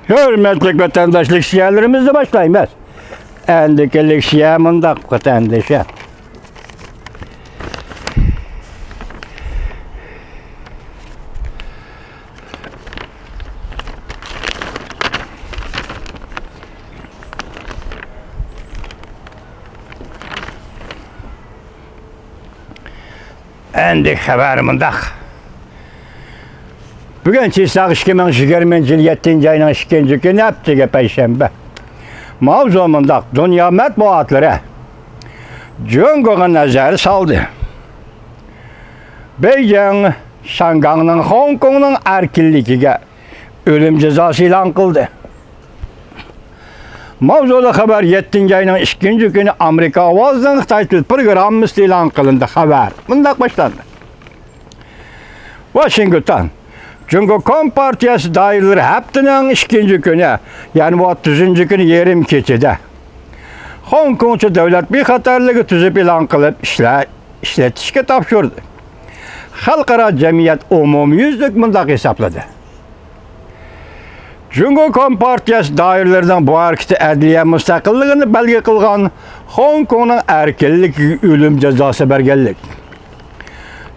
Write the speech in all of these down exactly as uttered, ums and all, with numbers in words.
ھۆرمەتلىك ۋەتەنداشلىق شىئەلىرىمىزنى باشلايمىز. ئەندىكىلىك شىئە مۇنداق، ۋەتەندىشى. ئەندى خەۋەر مۇنداق. بۈگۈن چىساق ئىككى مىڭ يىگىرمىنچى يىل يەتتىنچى ئاينىڭ ئىككىنچى كۈنى، ھەپتىگە پەيشەنبە. ماۋزۇ مۇنداق: دۇنيا مەتبۇئاتلىرى جۇڭگوغا نەزەر سالدى. بېيجىڭ شياڭگاڭنىڭ خوڭكوڭنىڭ ئەركىنلىكىگە ئۆلۈم جازاسى ئېلان قىلدى. ماۋزۇلۇق خەۋەر: يەتتىنچى ئاينىڭ ئىككىنچى كۈنى ئامېرىكا ئاۋازىنىڭ خىتاي تىل پروگراممىسىدا ئېلان قىلىندى. خەۋەر مۇنداق باشلاندى. ۋاشىنگتون. جۇڭگو كومپارتىيەسى دائىرىلىرى ھەپتىنىڭ ئىككىنچى كۈنى، يەنى ئوتتۇزىنچى كۈنى يېرىم كېچىدە خوڭكوڭچە دۆلەت بىخەتەرلىكى تۈزۈپ ئېلان قىلىپ ئىشلە-، ئىشلىتىشكە تاپشۇردى. خەلقئارا جەمئىيەت ئومۇميۈزلۈك مۇنداق ھېسابلىدى. جۇڭگو كومپارتىيەسى دائىرىلىرىنىڭ بۇ ھەرىكىتى ئەدلىيە مۇستەقىللىقىنى بەلگە قىلغان، خوڭكوڭنىڭ ئەركىنلىكىگە ئۆلۈم جازاسى بەرگەنلىك.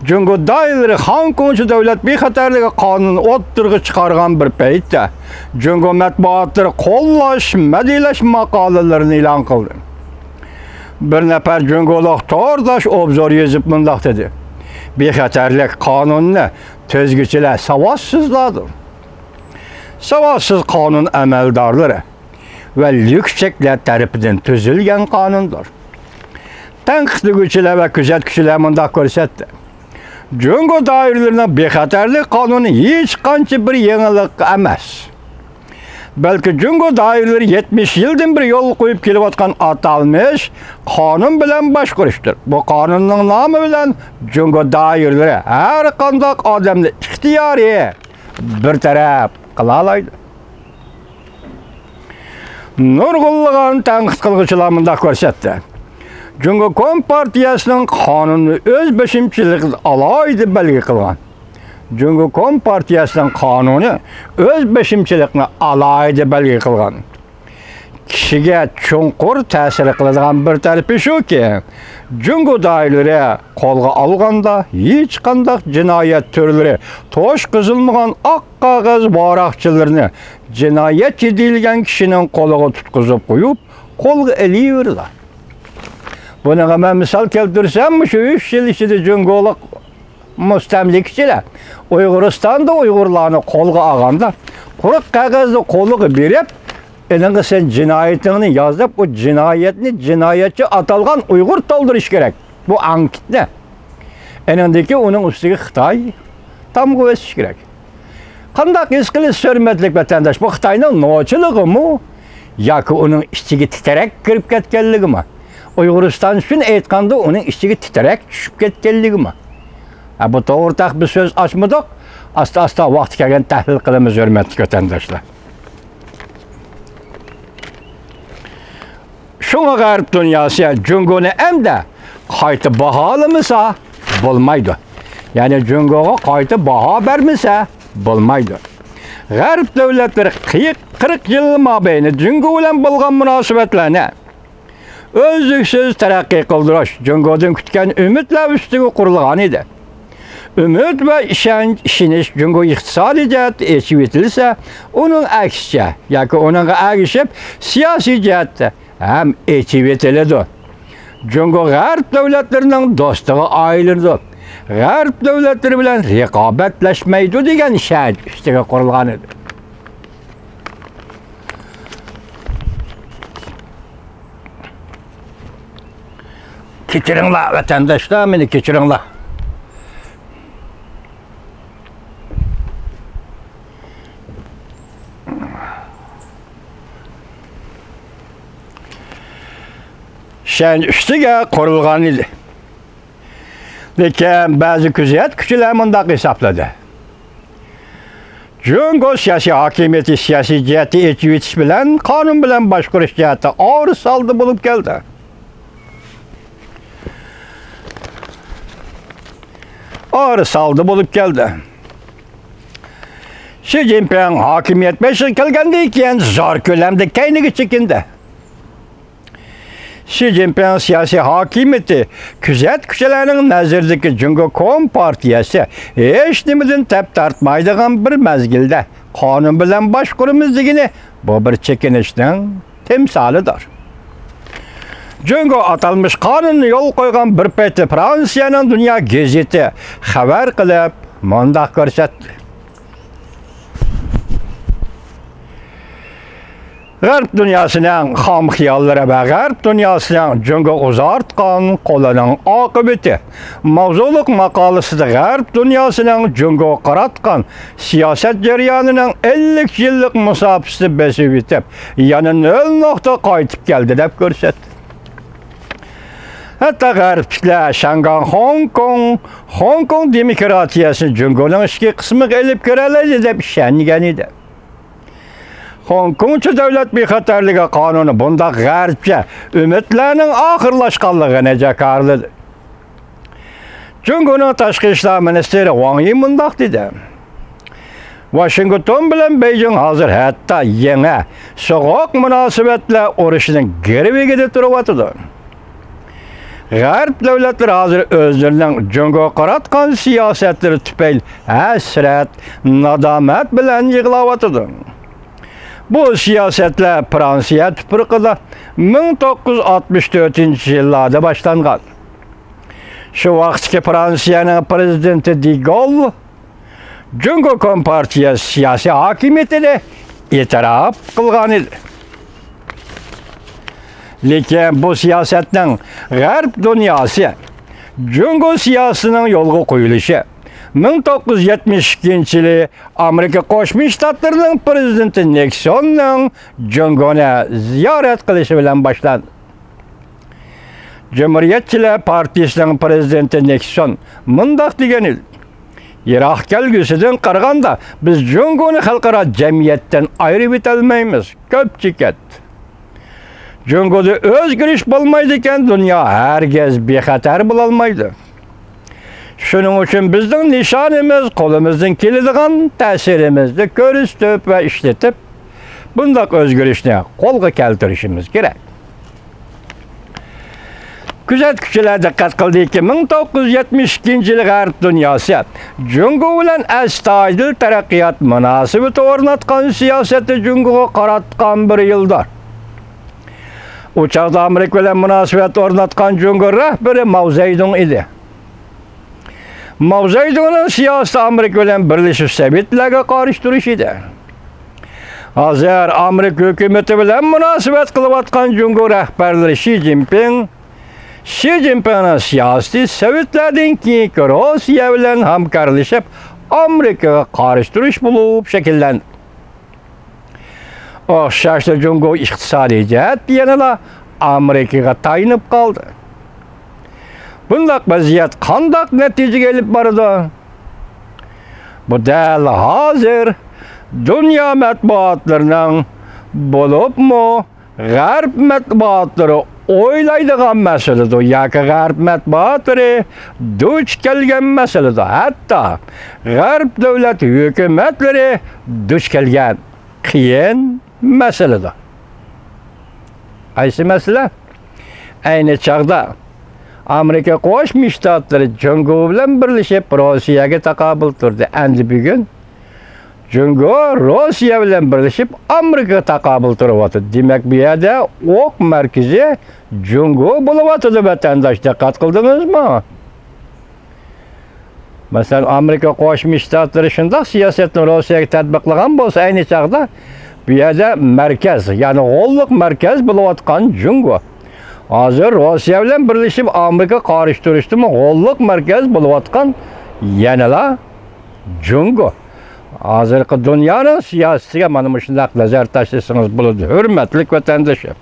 جۇڭگو دائىرىلىرى خوڭكوڭچە دۆلەت بىخەتەرلىكى قانۇنىنى ئوتتۇرىغا چىقارغان بىر پەيتتە، جۇڭگو مەتبۇئاتلىرى قوللاش، مەدھىيەلەش ماقالىلىرىنى ئېلان قىلدى. بىر نەپەر جۇڭگولۇق تورداش ئوبزور يېزىپ مۇنداق دېدى: بىخەتەرلىك قانۇنىنى تۈزگۈچىلەر ساۋاتسىزلاردۇر. ساۋاتسىز قانۇن ئەمەلدارلىرى ۋە لۈكچەكلەر تەرىپىدىن تۈزۈلگەن قانۇندۇر. تەنقىدلىگۈچىلەر ۋە كۆزەتكۈچىلەر مۇنداق كۆرسەتتى: جۇڭگو دائىرىلىرىنىڭ بىخەتەرلىك قانۇنى ھېچقانچە بىر يېڭىلىق ئەمەس. بەلكى جۇڭگو دائىرىلىرى يەتمىش يىلدىن بېرى يولغا قويۇپ كېلىۋاتقان ئاتالمىش قانۇن بىلەن باشقۇرۇشتۇر. بۇ قانۇننىڭ نامى بىلەن جۇڭگو دائىرىلىرى ھەر قانداق ئادەمنى ئىختىيارىي بىر تەرەپ قىلالايدۇ. نۇرغۇنلىغان تەنقىد قىلغۇچىلار مۇنداق كۆرسەتتى: جۇڭگو كومپارتىيەسىنىڭ قانۇنى ئۆز بېشىمچىلىقىنى ئالاھىدە بەلگە قىلغان. جۇڭگو كومپارتىيەسىنىڭ قانۇنى ئۆز بېشىمچىلىقنى ئالاھىدە بەلگە قىلغان. كىشىگە چوڭقۇر تەسىر قىلىدىغان بىر تەرىپى شۇكى، جۇڭگو دائىرىلىرى قولغا ئالغاندا ھېچقانداق جىنايەت تۈرلىرى توشقۇزۇلمىغان ئاق قەغەز ۋاراقچىلىرىنى جىنايەتچى دېيىلگەن كىشىنىڭ قولىغا تۇتقۇزۇپ قويۇپ، قولغا ئېلىۋېرىدۇ. بۇنىڭغا مەن مىسال كەلتۈرسەم، مۇشۇ ئۈچ يىل ئىچىدە جۇڭگولۇق مۇستەملىكىچىلەر ئۇيغۇرىستاندا ئۇيغۇرلارنى قولغا ئالغاندا، قۇرۇق قەغەزنى قولىغا بېرىپ، ئېنىڭغا سەن جىنايىتىڭنى ياز دەپ، ئۇ جىنايەتنى جىنايەتچى ئاتالغان ئۇيغۇر تولدۇرۇشى كېرەك. بۇ ئانكىتنى. ئېنىڭدىن كېيىن ئۇنىڭ ئۈستىگە خىتاي تامغا بېسىشى كېرەك. قانداق ھېس قىلىسىز، ھۆرمەتلىك ۋەتەنداش؟ بۇ خىتاينىڭ نوچىلىقىمۇ ياكى ئۇنىڭ ئىچىگە تىترەك كىرىپ كەتكەنلىكىمۇ؟ ئۇيغۇرىستان ئۈچۈن ئېيتقاندا، ئۇنىڭ ئىچىگە تىترەك چۈشۈپ كەتكەنلىكىمۇ؟ ھە، بۇ توغرىدا بىز سۆز ئاچمىدۇق. ئاستا-ئاستا ۋاقتى كەلگەندە تەھلىل قىلىمىز، ھۆرمەتلىك ۋەتەنداشلار. شۇڭا غەرب دۇنياسى جۇڭگونى ئەمدى قايتا باھالىمىسا بولمايدۇ. يەنى جۇڭگوغا قايتا باھا بەرمىسە بولمايدۇ. غەرب دۆلەتلىرى قىرىق، قىرىق يىل مابەينى جۇڭگو بىلەن بولغان مۇناسىۋەتلەرنى ئۈزلۈكسىز تەرەققىي قىلدۇرۇش جۇڭگودىن كۈتكەن ئۈمىدلەر ئۈستىگە قۇرۇلغان ئىدى. ئۈمىد ۋە ئىشەنچ، ئىشىنىش جۇڭگو ئىقتىسادىي جەھەتتە ئېچىۋېتىلسە، ئۇنىڭ ئەكسىچە ياكى ئۇنىڭغا ئەگىشىپ سىياسىي جەھەتتە ھەم ئېچىۋېتىلىدۇ. جۇڭگو غەرب دۆلەتلىرىنىڭ دوستىغا ئايلىنىدۇ. غەرب دۆلەتلىرى بىلەن رىقابەتلەشمەيدۇ دېگەن ئىشەنچ ئۈستىگە قۇرۇلغان ئىدى. كەچۈرۈڭلار، ۋەتەنداشلار، مېنى كەچۈرۈڭلار. ئىشەنچ ئۈستىگە قۇرۇلغان ئىدى. لېكىن بەزى كۆزەتكۈچىلەر مۇنداق ھېسابلىدى: جۇڭگو سىياسىي ھاكىمىيىتى سىياسىي جەھەتتە ئېچىۋېتىش بىلەن قانۇن بىلەن باشقۇرۇش جەھەتتە ئارىسالدى بولۇپ كەلدى. ئارىسالدى بولۇپ كەلدى. شى جىنپىڭ ھاكىمىيەت بېشىغا كەلگەندىن كېيىن زور كۆلەمدە كەينىگە چېكىندى. شى جىنپىڭ سىياسىي ھاكىمىيىتى كۆزەتكۈچىلەرنىڭ نەزىرىدىكى جۇڭگو كومپارتىيەسى ھېچنېمىدىن تەپ تارتمايدىغان بىر مەزگىلدە قانۇن بىلەن باشقۇرىمىز دېگىنى بۇ بىر چېكىنىشنىڭ تىمسالىدۇر. جۇڭگو ئاتالمىش قانۇننى يولغا قويغان بىر پەيتتە فرانسىيەنىڭ دۇنيا گېزىتى خەۋەر قىلىپ مۇنداق كۆرسەتتى. غەرب دۇنياسىنىڭ خام خىياللىرى ۋە غەرب دۇنياسىنىڭ جۇڭگوغا ئۇزارتقان قولىنىڭ ئاقىۋىتى ماۋزۇلۇق ماقالىسىدە غەرب دۇنياسىنىڭ جۇڭگوغا قاراتقان سىياسەت جەريانىنىڭ ئەللىك يىللىق مۇساپىسىنى بېسىۋېتىپ، يەنە نۆل نۇقتىغا قايتىپ كەلدى دەپ كۆرسەتتى. ھەتتا غەربلىكلەر شياڭگاڭ خوڭكوڭ، خوڭكوڭ دېموكراتىيەسىنى جۇڭگونىڭ ئىچكى قىسمىغا ئېلىپ كىرەلەيدۇ دەپ ئىشەنگەن ئىدى. خوڭكوڭچە دۆلەت بىخەتەرلىكى قانۇنى بۇنداق غەربچە ئۈمىدلەرنىڭ ئاخىرلاشقانلىقىنى جاكارلىدى. جۇڭگونىڭ تاشقى ئىشلار مىنىستىرى ۋاڭ يى مۇنداق دېدى: ۋاشىنگتون بىلەن بېيجىڭ ھازىر ھەتتا يېڭى سوغۇق مۇناسىۋەتلەر ئۇرۇشىنىڭ گىرۋىكىدە تۇرۇۋاتىدۇ. غەرب دۆلەتلىرى ھازىر ئۆزلىرىنىڭ جۇڭگوغا قاراتقان سىياسەتلىرى تۈپەيلى ھەسرەت، نادامەت بىلەن يىغلاۋاتىدۇ. بۇ سىياسەتلەر فرانسىيە تۇپرىقىدا مىڭ توققۇز يۈز ئاتمىش تۆتىنچى يىللاردا باشلانغان. شۇ ۋاقىتتىكى فرانسىيەنىڭ پىرېزىدېنتى دېگول جۇڭگو كومپارتىيە سىياسىي ھاكىمىيىتىنى ئېتىراپ قىلغان ئىدى. لېكىن بۇ سىياسەتنىڭ غەرب دۇنياسى جۇڭگو سىياسىتىنىڭ يولغا قويۇلۇشى مىڭ توققۇز يۈز يەتمىش ئىككىنچى يىلى ئامېرىكا قوشما شتاتلىرىنىڭ پىرېزىدېنتى نىكسوننىڭ جۇڭگونى زىيارەت قىلىشى بىلەن باشلاندى. جۇمھۇرىيەتچىلەر پارتىيىسىنىڭ پىرېزىدېنتى نىكسون مۇنداق دېگەن ئىدى: يىراق كەلگۈسىدىن قارىغاندا، بىز جۇڭگونى خەلقئارا جەمئىيەتتىن ئايرىۋېتەلمەيمىز. كۆپ چېكەت. جۇڭگودا ئۆزگىرىش بولمايدىكەن، دۇنيا ھەرگىز بىخەتەر بولالمايدۇ. شۇنىڭ ئۈچۈن بىزنىڭ نىشانىمىز قولىمىزدىن كېلىدىغان تەسىرىمىزنى كۆرسىتىپ ۋە ئىشلىتىپ، بۇنداق ئۆزگىرىشنى قولغا كەلتۈرۈشىمىز كېرەك. كۆزەتكۈچىلەر دىققەت قىلدىكى، مىڭ توققۇز يۈز يەتمىش ئىككىنچى يىلى غەرب دۇنياسى جۇڭگو بىلەن ئەستايىدىل تەرەققىيات مۇناسىۋىتى ئورناتقان سىياسەتتە جۇڭگوغا قاراتقان بىر يىلدۇر. ئۇ چاغدا ئامېرىكا بىلەن مۇناسىۋەت ئورناتقان جۇڭگو رەھبىرى ماۋ زېدۇڭ ئىدى. ماۋ زېدۇڭنىڭ سىياسىتى ئامېرىكا بىلەن بىرلىشىپ سوۋېتلەرگە قارشى تۇرۇش ئىدى. ھازىر ئامېرىكا ھۆكۈمىتى بىلەن مۇناسىۋەت قىلىۋاتقان جۇڭگو رەھبەرلىرى شى جىنپىڭ، شى جىنپىڭنىڭ سىياسىتى سوۋېتلەردىن كېيىنكى روسىيە بىلەن ھەمكارلىشىپ ئامېرىكىغا قارشى تۇرۇش بولۇپ شەكىللەندى. ئوخشاشلا جۇڭگو ئىقتىسادىي جەھەتتە يەنىلا ئامېرىكىغا تايىنىپ قالدى. بۇنداق ۋەزىيەت قانداق نەتىجىگە ئېلىپ بارىدۇ؟ بۇ دەل ھازىر دۇنيا مەتبۇئاتلىرىنىڭ، بولۇپمۇ غەرب مەتبۇئاتلىرى ئويلايدىغان مەسىلىدۇر ياكى غەرب مەتبۇئاتلىرى دۇچ كەلگەن مەسىلىدۇر. ھەتتا غەرب دۆلەت ھۆكۈمەتلىرى دۇچ كەلگەن قىيىن مەسىلىدۇر. قايسى مەسىلە؟ ئەينى چاغدا ئامېرىكا قوشما شتاتلىرى جۇڭگو بىلەن بىرلىشىپ روسىيەگە تاقابىل تۇردى. ئەمدى بۈگۈن جۇڭگو روسىيە بىلەن بىرلىشىپ ئامېرىكىغا تاقابىل تۇرۇۋاتىدۇ. دېمەك، بۇ يەردە ئوق مەركىزى جۇڭگو بولۇۋاتىدۇ، ۋەتەنداش، دىققەت قىلدىڭىزمۇ؟ مەسىلەن، ئامېرىكا قوشما شتاتلىرى شۇنداق سىياسەتنى روسىيەگە تەتبىقلىغان بولسا، ئەينى چاغدا بۇ يەردە مەركەز، يەنى غوللۇق مەركەز بولۇۋاتقان جۇڭگو. ھازىر روسىيە بىلەن بىرلىشىپ ئامېرىكا قارشى تۇرۇشتىمۇ غوللۇق مەركەز بولۇۋاتقان يەنىلا جۇڭگو. ھازىرقى دۇنيانىڭ سىياسىتىگە مانا مۇشۇنداق نەزەر تاشلىسىڭىز بولىدۇ، ھۆرمەتلىك ۋەتەندىشىم.